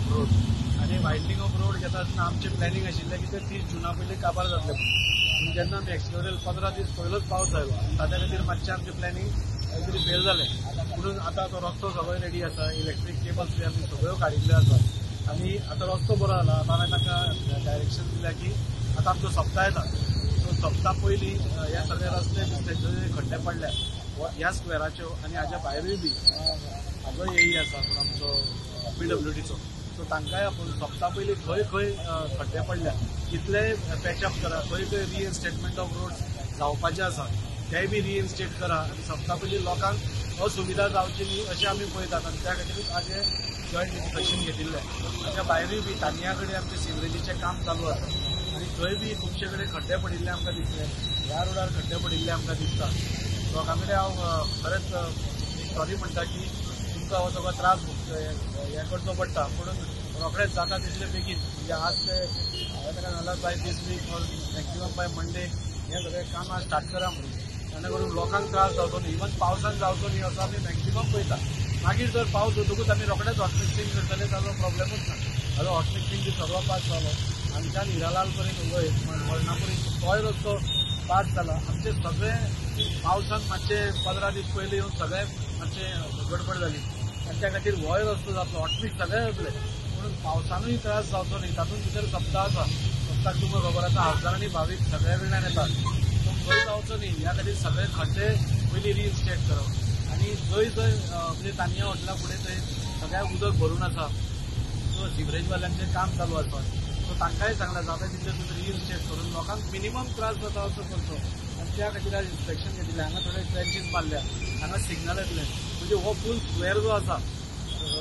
Of road. आनी वायडनींग of road घेता आसतना आमचें प्लॅनिंग आशिल्लें की ते 30 जुना पयलीं काबार जातलें म्हणून. जेन्ना आमी एक्सक्लेटर 15 दीस पयलोच पावस आयलो आनी ताच्या खातीर मातशें आमचें प्लॅनिंग कांय तरी फेल जालें. म्हणून आतां तो रस्तो सगळो रेडी आसा, इलेक्ट्रीक केबल्स बी आमी सगळ्यो काडिल्ल्यो आसा आनी आतां रस्तो बरो जाला. आतां हांवें तांकां डायरेक्शन दिल्या की आतां आमचो सप्ता येता, सो सप्ता पयलीं हे सगळे रस्ते बिस्ते जे खड्डे पडल्या ह्या स्क्वेराच्यो आनी हाज्या भायरूय बी हाजो एई आसा पूण आमचो PWDचो, सो तांकांय आपूण सप्ता पयलीं खंय खंय खड्डे पडल्या कितले पॅचअप करा, खंय खंय रिइन्स्टेटमेंट ऑफ रोड्स जावपाचे आसा तेय बी रिइन्स्टेट करा आनी सप्ता पयलीं लोकांक असुविधा जावची न्ही अशें आमी पळयतात आनी त्या खातीरूच आज हें जॉयंट इन्स्पेक्शन घेतिल्लें. हाच्या भायरूय बी तानिया कडेन आमचें सिवरेजीचें काम चालू आसा आनी थंय बी खुबशे कडेन खड्डे पडिल्ले आमकां दिसले, ह्या रोडार खड्डे पडिल्ले आमकां दिसता. लोकां कडेन हांव खरेंच एक सॉरी म्हणटा की तुमकां हो सगळो त्रास हें करचो पडटा, पूण रोखडेच जाता तितले बेगीन म्हणजे आज ते हांवें ताका सांगलां by this week or maximum by Monday हें सगळें काम आज स्टार्ट करा म्हणून, जेणे करून लोकांक त्रास जावचो न्ही, इवन पावसान जावचो न्ही असो आमी मॅक्सिमम पळयता. मागीर जर पावस जातकूच आमी रोखडेच हॉट मिक्सिंग करतले ताजो प्रॉब्लेमूच ना. हाजो हॉट मिक्सिंग बी सगळो पास जालो, हांगच्यान हिरालाल पर्यंत वयर वर्णा पर्यंत तोय रस्तो पास जाला. आमचे सगळे पावसान मातशे 15 दीस पयलीं येवन सगळे मातशे गडबड जाली आनी त्या खातीर होय रस्तो जातलो, हॉटमिक्स सगळे जातले, म्हणून पावसानूय त्रास जावचो न्ही. तातूंत भितर सप्ता आसा, सप्ताक तुमकां खबर आसा हजारांनी भावीक सगळ्या कडल्यान येतात, पूण थंय जावचो न्ही ह्या खातीर सगळे खड्डे पयलीं रिइन्स्टेट करप आनी जंय जंय म्हणजे तानिया हॉटेला फुडें थंय सगळ्याक उदक भरून आसा, सो सिवरेजवाल्यांचें काम चालू आसा, सो तांकांय सांगलां जाता तितलें तुमी रिइन्स्टेट करून लोकांक मिनिमम त्रास जाता असो करचो. आनी त्या खातीर आज इन्स्पेक्शन घेतिल्लें. हांगा थोडे ट्रेंचीस मारल्या, हांगा सिग्नल येतले, म्हणजे हो फूल स्क्वेअर जो आसा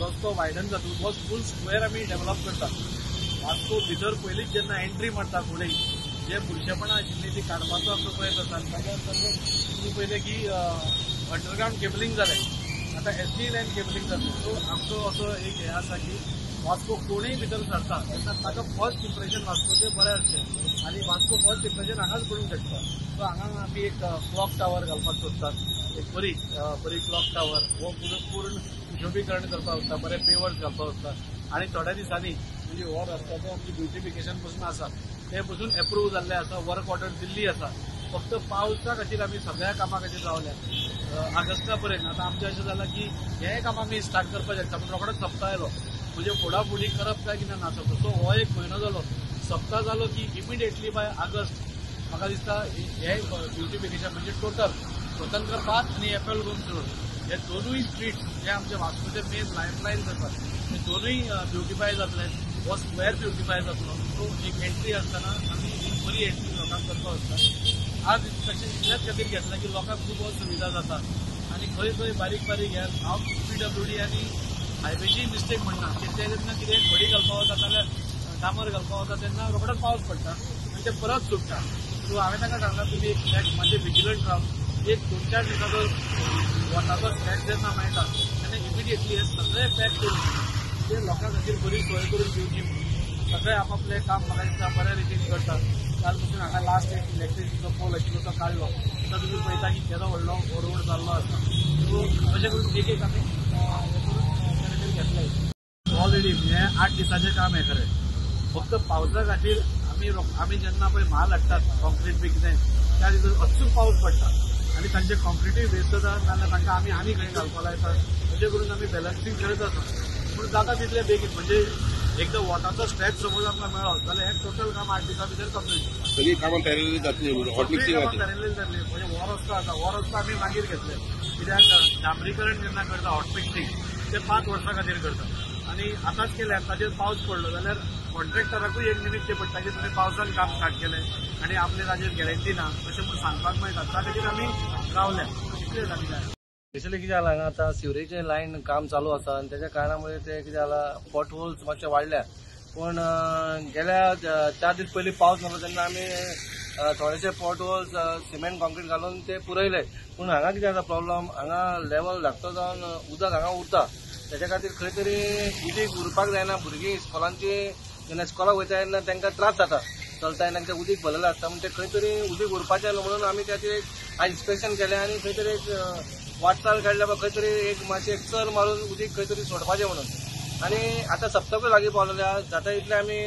रस्तो वायडन जातून हो फूल स्क्वेअर आमी डेव्हलप करतात. वास्को भितर पयलींच जेन्ना एंट्री मारता फुडें जे बुरशेपणां आशिल्लीं ती काडपाचो आमचो प्रयत्न आसा. आनी ताच्या अंतर्गत तुमी पळयलें की अंडरग्रावंड केबलिंग जालें, आतां SD line cabling जातलें. सो आमचो असो एक हें आसा की वास्को कोणूय भितर सरता तेन्ना ताका फर्स्ट इम्प्रेशन वास्कोचें बरें आसचें आनी वास्को फर्स्ट इम्प्रेशन हांगाच पडूंक शकता. सो हांगा आमी एक क्लॉक टावर घालपाक सोदतात, एक बरी बरी क्लॉक टावर हो पूर्ण सुशोभीकरण करपाक सोदता, बरे पेवर्स घालपाक सोदता. आनी थोड्या दिसांनी म्हणजे हो रस्त्याचें आमचें ब्युटिफिकेशन पसून आसा तें पसून एप्रूव जाल्लें आसा, वर्क ऑर्डर दिल्ली आसा. फक्त पावसा खातीर आमी सगळ्या कामां खातीर रावल्या ऑगस्टा पर्यंत. आतां आमचें अशें जालां की हें काम आमी स्टार्ट करपाक शकता, पूण रोखडोच सप्ता आयलो म्हणजे फोडाफोडी करप काय कितें ना सप्ता. सो हो एक म्हयनो जालो, सप्ता जालो की इमिडिएटली बाय ऑगस्ट म्हाका दिसता हे ब्युटिफिकेशन म्हणजे टोटल स्वतंत्र पार्क आनी एपल गोम्स रोड हे दोनूय स्ट्रीट्स जे आमचे वास्कोचे मेन लायफ लायन्स आसात ते दोनूय ब्युटिफाय जातले, हो स्क्वेअर ब्युटिफाय जातलो. सो एक एंट्री आसतना आमी एक बरी एंट्री लोकांक करपाक आसता. आज इन्स्पेक्शन इतल्याच खातीर घेतलां की लोकांक खूब असुविधा जाता आनी खंय खंय बारीक बारीक हे हांव PWD आनी हायवेची मिस्टेक म्हणना की ते जेन्ना कितें खडी घालपाक वता जाल्यार डांबर घालपाक वता तेन्ना रोखडोच पावस पडटा आनी ते परत सुट्टा. सो हांवें तांकां सांगलां तुमी एक मातशें विजिलंट राव, एक 2-4 दिसाचो वताचो स्ट्रेच जेन्ना मेळटा तेन्ना इमिडिएटली हे सगळे पॅक करून ते लोकां खातीर बरी सोय करून दिवची म्हणून सगळे आपापलें काम म्हाका दिसता बऱ्या रितीन करतात. काल पसून हांगा लास्ट एक इलेक्ट्रिसिटीचो पोल आशिल्लो तो काडलो, आतां तुमी पळयता की केदो व्हडलो रोड जाल्लो आसा. सो अशें करून एक एक आमी हें करून त्या खातीर घेतलें. ऑलरेडी हें 8 दिसाचें काम हें खरें, फक्त पावसा खातीर आमी जेन्ना पळय म्हाल हाडटात कॉन्क्रीट बी कितें त्या दिसा अचूक पावस पडटा आनी तांचे कॉन्क्रिटूय वेस्ट जाता, नाजाल्यार तांकां आमी आनी खंय घालपाक लायतात. अशें करून आमी बॅलन्सींग करत आसा, पूण जाता तितले बेगीन म्हणजे एकदां वोटाचो स्ट्रेच समज आमकां मेळ्ळो जाल्यार हें टोटल काम 8 दिसां भितर कंप्लीट जाता. सगळीं कामां पॅरलल जातली, हॉट मिक्सिंग पॅरलल जातली. म्हणजे हो रस्तो आसा, हो रस्तो आमी मागीर घेतले कित्याक डांबरीकरण जेन्ना करता हॉट मिक्सिंग ते 5 वर्सां खातीर करता आनी आतांच केलें ताचेर पावस पडलो जाल्यार कॉन्ट्रॅक्टराकूय एक निमित्त पडटा की तुमी पावसान काम स्टार्ट केलें आनी आपले ताजेर गॅरंटी ना अशें म्हूण सांगपाक मेळटा. त्या खातीर आमी रावल्या इतलेंच आमी जाय. स्पेशली कितें जालां हांगा आतां सिवरेजचें लायन काम चालू आसा आनी तेच्या कारणामुळे ते कितें जालां पॉट होल्स मातशे वाडल्या. पूण गेल्या 4 दीस पयलीं पावस जालो तेन्ना आमी थोडेशे पॉट होल्स सिमेंट कॉन्क्रीट घालून ते पुरयले. पूण हांगा कितें जाता प्रॉब्लम, हांगा लेवल धाकटो जावन उदक हांगा उरता, तेच्या खातीर खंय तरी उदीक उरपाक जायना. भुरगीं इस्कॉलांची जेन्ना इस्कॉलाक वयता तेन्ना तांकां त्रास जाता, चलता तेन्ना ते उदीक भरलेलें आसता, म्हण ते खंय तरी उदीक उरपाचें न्हू म्हणून आमी ताचेर आज इन्स्पेक्शन केलें आनी खंय तरी एक वाटचाल काडल्या खंय तरी एक मातशें एक चर मारून उदीक खंय तरी सोडपाचें म्हणून. आनी आतां सप्तकूय लागीं पावलेले आहा. जाता इतले आमी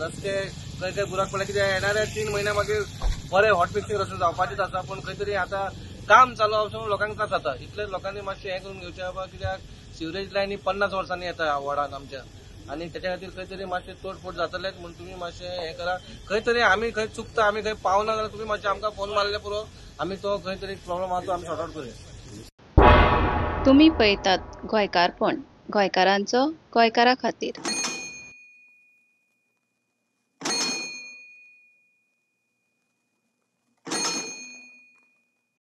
रस्ते खंय खंय बुराक पडले कित्याक येणाऱ्या 3 म्हयन्या मागीर बरे हॉट मिक्सिंग रस्ते जावपाचेच आसा. पूण खंय तरी आतां काम चालू आसून लोकांक त्रास जाता. इतले लोकांनी मातशें हें करून घेवचें बाबा, कित्याक सिवरेज लायनी 50 वर्सांनी येता वॉर्डान आमच्या आनी तेच्या खातीर खंय तरी मातशें तोडफोड जातलेच म्हूण तुमी मातशें हें करा. खंय तरी आमी खंय चुकता, आमी खंय पावना जाल्यार तुमी मातशें आमकां फोन मारले पुरो, आमी तो खंय तरी प्रॉब्लम आहा तो आमी सॉर्ट आवट करूया. तुमी पळयतात गोंयकारपण, गोंयकारांचो गोंयकारा खातीर.